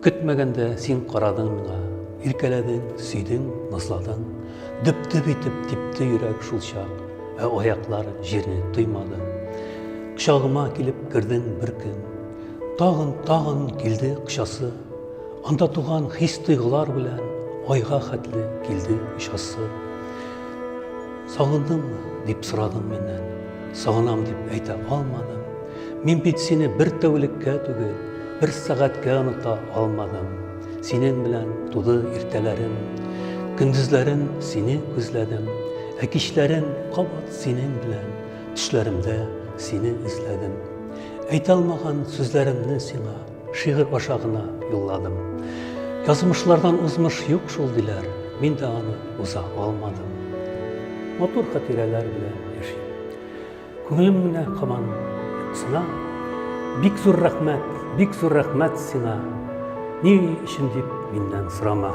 Көтмәгәндә син карадың миңа, иркәләдең, сөйдең, назладың. Дөп-дөп итеп типте йөрәк шул чак, ә аяклар җирне тоймады. Кочагыма килеп кердең бер көн. Тагын, тагын килде кочасы. Анда туган хис-тойгылар белән айга хәтле килде очасы. Сагындыңмы, дип сорадың миннән. Сагынам дип әйтә алмадым. Мин бит сине бер тәүлеккә түгел, бер сәгатькә оныта алмадым. Синең белән туды иртәләрем, көндезләрен сине күзләдем, ә кичләрен кабат синең белән төшләремдә сине эзләдем. Әйтә алмаган сүзләремне сиңа шигырь аша гына юлладым. Язмышлардан узмыш юк шул диләр, мин дә аны уза алмадым. Матур хатирәләр белән яшим. Күңелем генә һаман юксына. Бик зур рәхмәт, бик зур рәхмәт сиңа. Ни өчен дип миннән сорама.